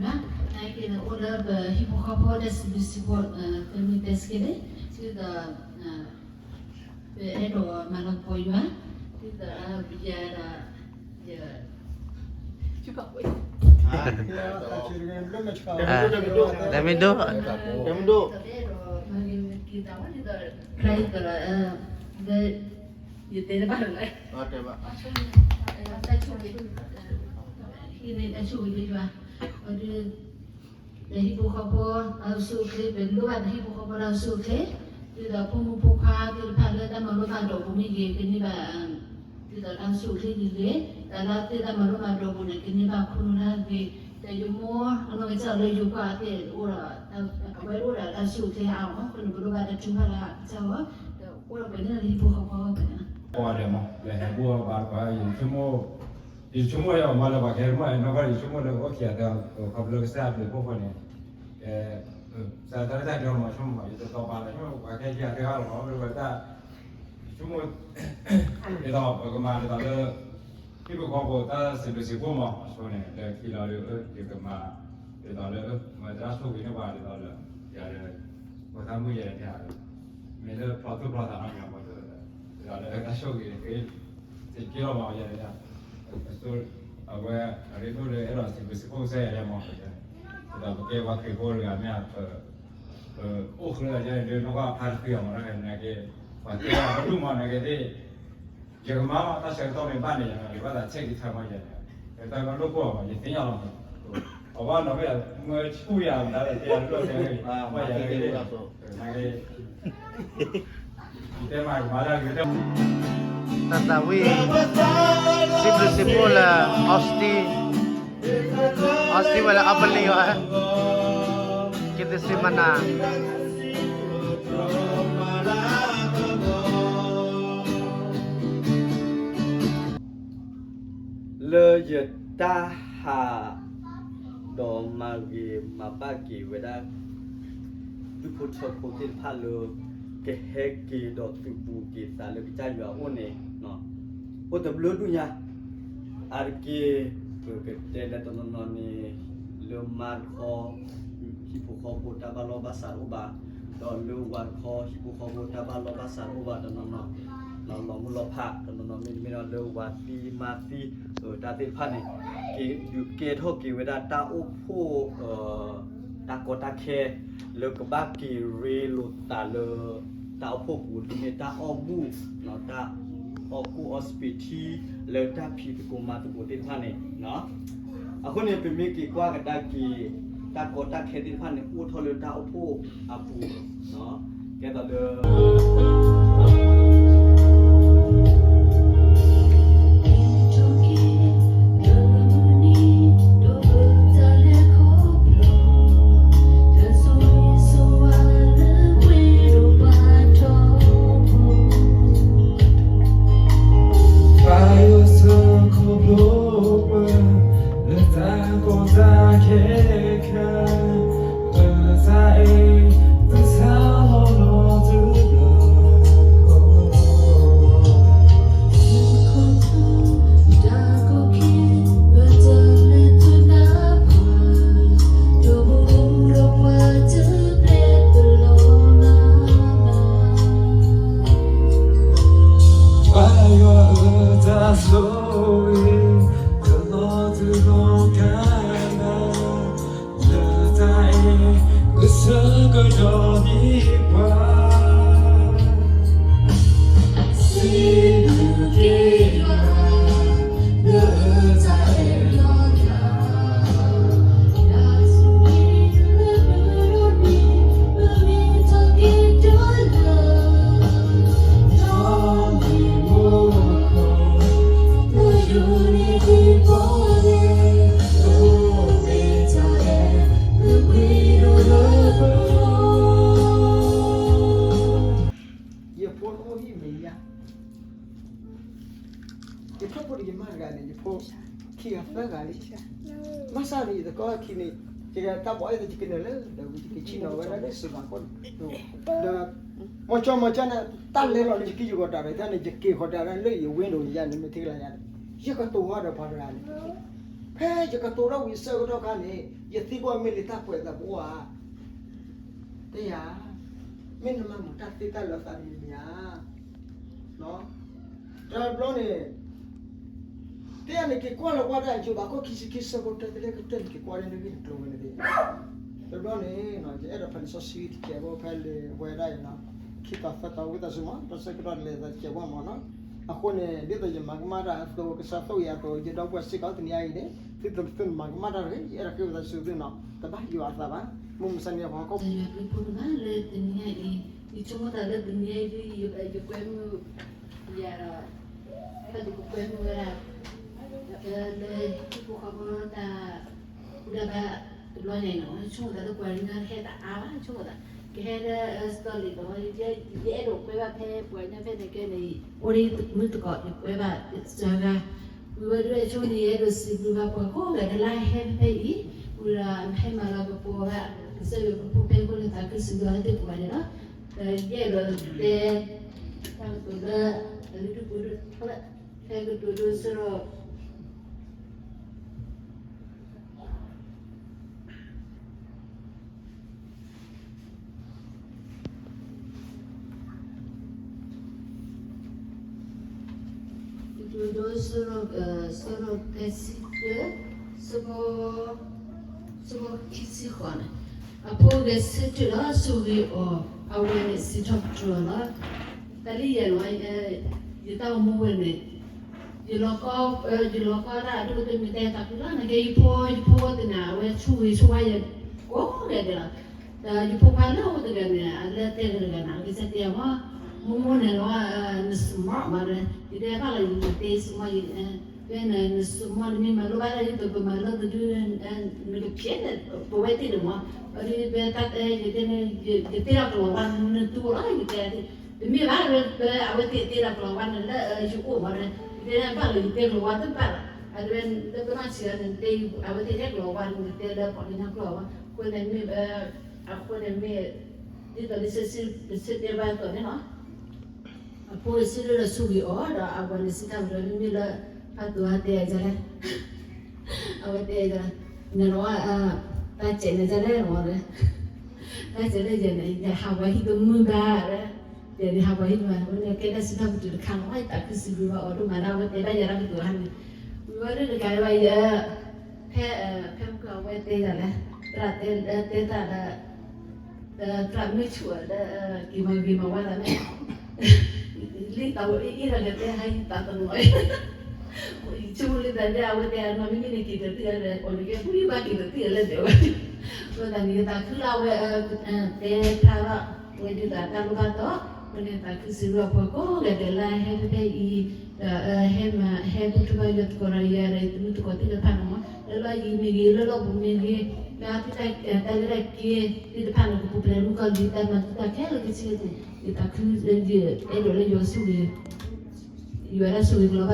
နာ်က့န့ၣ် အိၣ်လၢပဟံၣ်ဖိဃီဖိတၢ်စံးဘျုးစံးဖှိၣ် တမ့ၢ် Thanksgiving ဒီး ပအဲၣ်ဒိးမၤလၤကပီၤယွၤ ဒ်သိးယၤဒီး ယ တမ့ၢ်ဒိၣ် တမ့ၢ်ဒိၣ် ပအဲၣ်ဒိးမၤက့ၤသးဝဲဒ်သိး ဖျါဒ်သိးဒီး ယတဲတဘၣ်လၢၤ တၢ်ဆိၣ်ဂ့ၤ ဟံးန့ၢ်တၢ်ဆိၣ်ဂ့ၤလၢယွၤ ဒီး ပဟံၣ်ဖိဃီဖိတၢ်အိၣ်ဆူၣ်အိၣ်ချ့ ပလိၣ်ဘၣ်ပဟံၣ်ဖိဃီဖိတၢ်အိၣ်ဆူၣ်အိၣ်ချ့ ဒ်သိးဖိမုၣ်ဖိခွါသ့ၣ်တဖၣ်လၢတၢ်မၤလိဘၣ်အတီၢ်ပူၤမ့ၢ်ဂ့ၤ ကန့ၢ်ဘၣ် ဒ်သိးတၢ်အိၣ်ဆူၣ်အိၣ်ချ့ဂ့ၤဂ့ၤ တၢ်လၢသ့ၣ်တၢ်မၤလိဘၣ်အတီၢ်ပူၤန့ၣ် ကန့ၢ်ဘၣ်ခိၣ်နူာ်တၢ်ဂ့ၤ ဒီးယမိၢ် အနီၢ်ကစၢ်လၢယိၤကွၢ်သ့ၣ် အဝဲအိၣ်ဒီးတၢ်အိၣ်ဆူၣ်အိၣ်ချ့အါမး အဃိန့ၣ် ပလိၣ်ဘၣ်တၢ်ထုကဖၣ်လၢအကစၢ်အဂီၢ် ဒီးအိၣ်ဒီးပှဲၤန့ၢ်လၢဟံၣ်ဖိဃီဖိဝဲန့ၣ် ပှၤဒီးမး လၢဟဲဘိၣ်ဘၣ်တပှၤ ယဆိကမိၣ် ယဆိကမိၣ်ယၤမးလၢပှၤကဟဲတမီၢ်နီၢ်ကီၢ် ယဆိကမိၣ်လၢအိၣ်ခံဂၤသၢဂၤ ခီဖျိကစၢ်ယွၤဘျုးဖှိၣ်ဃိန့ၣ် စးတၢ်တၢ်တဲမးဆိကမိၣ်မး ယတသီပာ်လၢ ပှၤကဟဲခံဂၤသၢဂၤလီၤမး လၢပှၤတၢ် ယဆိကမိၣ် ဒ်သိးပကမၤဒ်သိးလၢ ဟံၣ်ဖိဃီဖိတၢ်စံးဘျုးစံးဖှိၣ်မး အဆိန့ၣ် လၢခံလီၤလၢ ယကမၤ ဒ်သိးလၢ မၤတၢ်ဆိၣ်ဂ့ၤန့ၢ်ပှၤဒ်သိးလၢ ယၤလၢ ပှၤသးမုၣ်ယဲၢ်န့ၣ် မ့ၢ်လၢဖျီသူၣ်ဖျီသးနီၢ်ကီၢ် ပှၤသး ဒ်သိးလၢတၢ်ဆိၣ်ဂ့ၤ က့ၤက့ၤလီၤမးယဲၢ်န့ၣ် အဝဲ အရ့ဒိၣ်လၢအဲၣ်ဒိးစံးဘျုးစံးဖှိၣ်ကစၢ်ယွၤမး ဒ်သိးပကဲပှၤခရံာ်ဖိတဂၤမ့ၢ် ပအိၣ်ဃုာ်လီၤယဲၢ်န့ၣ် ဒ်နီၢ်ကီၢ်ဖးတဃံအီၤမး နာ်က့ ပှၤတဲအီၤဒိၣ်မး နာ်က့သ့ၣ် ယကမၤမး တၢ်ဆၢကတီၢ်မ့ၢ်ဘၣ်န့ၣ် ယဘၣ်သးဆဲးက့ၤထၢမးယဲၢ်န့ၣ် တၢ်မၤလိခိၣ်အီၤမး ယသ့ၣ်ညါလီၤမး အဝဲနီၢ်မ့ၢ် မ့ၢ်ဆူၣ်ယၤမး တၢ်တဲအီၤဒိၣ်တဲ မ့ၢ်ယဲၢ်န့ၣ် နာ်က့ ယတဲမး ယမၤလၢအဂ့ၤ တၢ်သးဝံၣ် စံးဘျုးစံးဖှိၣ်လၢ Austin Austin ဝဲလၢ Albany အီၤ က့ၤသစ့မနၤ လၢယတၢ်ဟး ဒီးမၤဂ့ၤမၤဘၣ်က့ၤဝဲဒၣ် ဒူၣ်ဖိထၢဖိသ့ၣ်တဖၣ်လၢ ကဟဲက့ၤဒီးသုးဘူးက့ၤသးလၢကစၢ်ယွၤအအိၣ်န့ၣ် အိၣ်တဘျုးဒူၣ်ညါ အါတက့ၢ် ပကတဲလၢတနီၤနီၤန့ၣ် လၢမါတခီ ဟံၣ်ဖိဃီဖိတၢ်ဘၣ်လီၢ်ဘၣ်စးတအိၣ်ဘၣ်, ဒီးလၢဝၤတခီ ဟံၣ်ဖိဃီဖိတၢ်ဘၣ်လီၢ်ဘၣ်စးတအိၣ်ဘၣ်တနီၤနီၤ, လီၤမုၢ်လီၤဖးတနီၤနီၤ မ့တမ့ၢ်ဒီးလၢဝၤသံမါသံ တၢ်သ့ၣ်တဖၣ်န့ၣ် က့ၤဒုးကဲထီၣ်က့ၤဝဲဒၣ်တၢ်အိၣ်ဖှိၣ် တၢ်ကီတၢ်ခဲ လၢကဘၣ်က့ၤရ့လိာ်သးလၢ တၢ်အိၣ်ဖှိၣ်ပူၤ ဒ်မ့ၢ်တၢ်အီၣ်ဘူၣ် တၢ်အီၣ်ကူၣ်အီစပံးထံ လၢတၢ်ဖံးသကိးမၤသကိးသ့ၣ်တဖၣ်န့ၣ် အဃိန့ၣ် ပမ့ၢ်က့ၤကွၢ်ကဒါက့ၤ တၢ်ကီတၢ်ခဲသ့ၣ်တဖၣ်န့ၣ် အိၣ်ထီၣ်လၢတၢ်အိၣ်ဖှိၣ်အပူၤ ကဲသိးလၢ ယဖ ဖိအိၣ်ဟံၣ်မဲာ်ညါ, ယထီၣ်ဖိဒီးယမါတဂၤန့ၣ် ယဖိခံဂၤသၢဂၤလံ. ဘၣ်ဆၣ်န့ၣ် ယသကိးခံန့ၣ် ယကတၢ်ဘီၣ်အဲၣ် ယကနၢၤလၢဒီး ယကဆ့ၣ်နီၤဝဲဒၣ်လၢစံးဘၣ်ခိၣ်န့ၣ် ဒီး မီၤကၠီမီၤကၠီန့ၣ် တၢ်လဲၤလီၤလၢယကံၢ်ယဂီၤတၢ်ဒီး တၢ်န့ၣ် ယက့ၤဃီၤတၢ်လၢယ window ယၤန့ၣ် မ့ၢ်ထံကလါယၤန့ၣ် ယကတိၤဝဲဒီးပှၤတဂၤန့ၣ် ဖဲယကတိၤထီၣ်ဝံၤအဆၢကတီၢ်ခါန့ၣ် ယသံကွၢ်မ့ၢ်လံတၢ်ကွဲးသးပှၢ်ဧါ, တဲယၤ, မ့ၢ်နမၤမုာ်တၢ်သ့တၢ်လၢသးတမံၤမံၤဧါ. တဘျီန့ၣ် တဲယၤန့ၣ် က့ၤကွၢ်လီၤကွၢ်ဒၣ်ယိၤဘးခိၣ်ခံဆံခံဆၢဖိတၢ တလဲကတၢၢ်န့ၣ် က့ၤကွၢ်ဒၣ်နဂ့ၢ်နကျိၤဝဲန့ၣ်သ့ၣ်. တဘျီန့ၣ် ယအဲၣ်ဒိးဖးလံာ်စီဆှံတစဲးဖိဖဲလၢဝဲဒၣ်အံၤနီၤ ခံတီၤသၢတီၤ ဝံသးစူၤမး တၢ်ဆၢကတီၢ်တလဲၤသးတစဲးဖိမးနီၤ. အဃိန့ၣ် ဒ်သိးယမၤကမၣ်တၢ်အသိး ကစၢ်သိၣ်အံၤအသိး ယဒီပုၢ်ဝဲၢ်စ့ၢ်ကီး တနံၤအံၤန့ၣ် သုသုမၤကမၣ်တၢ်တဂ့ၤ ယအဲၣ်ဒိးဃ့ဝံသးစူၤသုနီၤ တဘၣ်ယွၤအသးဘၣ် မုၢ်မဆါန့ၣ် ပှၤဟီၣ်ခိၣ် ယွၤဘျုးဖှိၣ်တဘၣ်လၢတနံၤအံၤ ယဆိကမိၣ်သးလၢတနံၤအံၤ ယကွဲမုာ် ယၤဒီး ဖဲလၢကကွဲမုာ်ဝဲဒၣ် လၢဟံၣ်ဖိဃီဖိတၢ် ဃူတၢ်ဘါတဘျီညါအံၤနီၤ ဆိကမိၣ်သးလၢပှၤကညီဟဲတအါဘၣ် ဆိကမိၣ်သး ကဟဲလၢ စတီလံာ်ဒီး ယအဲၣ်ဒိးကွဲဘၣ်ဖဲပှၤကညီဖဲန့ၣ်ကဲန့ၣ် အိၣ်ဒ်မုၢ်တကိး ယကွဲဘၣ်စှၤဂၤ ဝံၤဝဲဒၣ်ဆိကမိၣ်န့ၣ် ယအဲၣ်ဒိးစံးဘျုးဘၣ်ပှၤကိးဂၤဒဲးလၢဟဲဖဲအံၤ ဝံၤဒီးဟဲမၤလၤကပီၤဘၣ် ကစၢ်ယွၤကဖှိၣ်ဖဲခိၣ်န့ၣ် သးခုစံးဘျုးအီၤသ့ၣ်ပှၤန့ၣ်လီၤ. ယအဲၣ်ဒိးတဲ တၢ်ကတိၤလၢ အလုၢ်ဒိၣ်ပှ့ၤဒိၣ် ဖဲကတိၤဒိဆိဒီး ကတိၤဒိ ဆၢဒိၣ်သၢဆံတၢ, ဆၢဖိခံဆံဃိးန့ၣ်, အဖိဂဲၤဆၢထၢၣ်ဒီးဆိၣ်ဂ့ၤအီၤ, အဝဲန့ၣ်စံးထီၣ်ပတြၢၤအီၤလီၤ. တၢ်လၢယဲၢ်လီၤ, ယတၢ်အိၣ်မူဝဲန့ၣ် ယလီၤကီ, ယလီၤကီတၢ်အဒိၣ်ကတၢၢ်မ့ၢ်တဲတၢ်ဖုလီၤ, နကဲယဖိ, ယဖိသ့ၣ်န့ၣ် အဝဲဆိၣ်ဂ့ၤဆိၣ်ဝါယၤ ကိးဂၤဒဲးလီၤ. ဒီးယဖိခွါလၢအအိၣ်တဂၤန့ၣ် အလၢတဲကတဂၤန့ၣ် အကစၢ်တဲအီၤ, မိၢ်မိၢ်န့ၣ်လီၤ, န smart မးဒီး ယတဲဘၣ်လီၤ ယတဲ smart ယ ဖဲန့ၣ် န smart နမ့ၢ်မၤလိဘၣ်လၢယတပမၤလိတဒု နကဖျဲးန့ၣ် ပဝဲသ့ၣ်န့ၣ်မး, အဒုးဖဲတၢ်တဲ ယတဲန့ၣ် ယသ့ၣ်လီၤကလီၤဝါ နတူၢ်လီၤ ယတဲ တမ့ၢ်ဘၣ် လၢအဝဲသ့ၣ်သ့ၣ်လီၤကလီၤဝါန့ၣ် လၢယအိၣ်မးဒီး ယတဲဘၣ်လီၤ ယတဲကလီၤဝါတဘၣ်လီၤ, အဒုးလၢပနီၢ်ဆံးန့ၣ် တဲအဝဲသ့ၣ်တဲကလီၤဝါန့ၣ် ယတဲလၢပှၤကညီကလီၤဝါ အဃိန့ၣ်မ့ၢ် အဃိန့ၣ်မ့ၢ် ဒ်သိးလၢ စံးတဲဘၣ်သိးန့ၣ်လီၤ. အဖိဂဲၤဆၢထၢၣ်ဒီးဆိၣ်ဂ့ၤအီၤ ဒီးအဝဲန့ၣ်စံးတၢ်ပတြၢၤ မ့မ့ၢ်လၢ ဖးသိးအတဲအကလဲၣ်, အဝဲတဲအကလဲၣ်, နလီၤ တၢ်စဲးန့ၣ်ကလဲၣ်မး, တၢ်စဲးလၢယဲန့ၣ် ယဟးဝဲဟံၣ်တမုာ်ဘၣ်, ယဲန့ၣ်ဟးဝဲဟံၣ်တမုာ်ဘၣ်, အဝဲန့ၣ်ကဲတၢ်စံးထီၣ်ပတြၢၤတခါလီၤ, ယသးခုစံးဘျုးဘၣ်အီၤဒိၣ်မး လၢအဝဲတဲဘၣ်ယၤတၢ်ကတိၤဟါန့ၣ်, ဝံၤဝဲဒၣ်တကးဒံးဘၣ်ယဲ ဖဲ ဖဲမုၢ်ကီၢ်အဝဲတဲယၤလဲၣ်, သရၣ်တဲတၢ်ဒီး သရၣ်မုၢ်ဆူၣ်ဒီး က့ၤမၤဂ့ၤမၤဝါသးန့ၣ်, လံတၢ်ဝဲအ့ၣ်အ့ၣ်ဒီးကတဲဟါယသးတလီၤ, ယဆိကမိၣ်လံသးဒ်အဝဲတဲအနီၢ်မ့မ့ၢ်န့ၣ်က့ၤတသ့လၢ အီၤန့ၣ်ကဲ ပှၤဘၣ်က့ၤတသ့လၢဒဲးဝဲ, အဃိသတးန့ၣ် ယသးခုလၢအဝဲ တဲဖျါထီၣ် ဝဲဒ်သိးတၢ်လိၣ်ဘၣ်တီၢ်, အဃိန့ၣ်သးခုစံးဘျုးပှၤကိးဂၤဒဲးလၢဟဲဖဲဖဲအံၤ ဒီးဟဲမၤ ဟဲဘူၣ်ထီၣ်ဘါယွၤသကိးဒီးယၤဒီး ယသမုၢ်သကိးသ့ၣ်တဖၣ်န့ၣ်မး, လၢလီၢ်ယံၤမ့ၢ်ဂ့ၤ လၢလီၢ်ဘူးမ့ၢ်ဂ့ၤ, လၢအသုတၢ်လဲၤတၢ်က့ၤသ့ၣ်တဖၣ်န့ၣ် ကပူၤဖျဲးမုၣ်ကီၢ်လံၤတၢ်မၤသုတၢ်ခဲလၢာ်ခဲဆ့န့ၣ် ယသးခု ယအဲၣ်ဒိးလၢယွၤဆိၣ်ဂ့ၤ, ယွၤဒၣ်ဆိၣ်ဂ့ၤကလီၤဘၣ်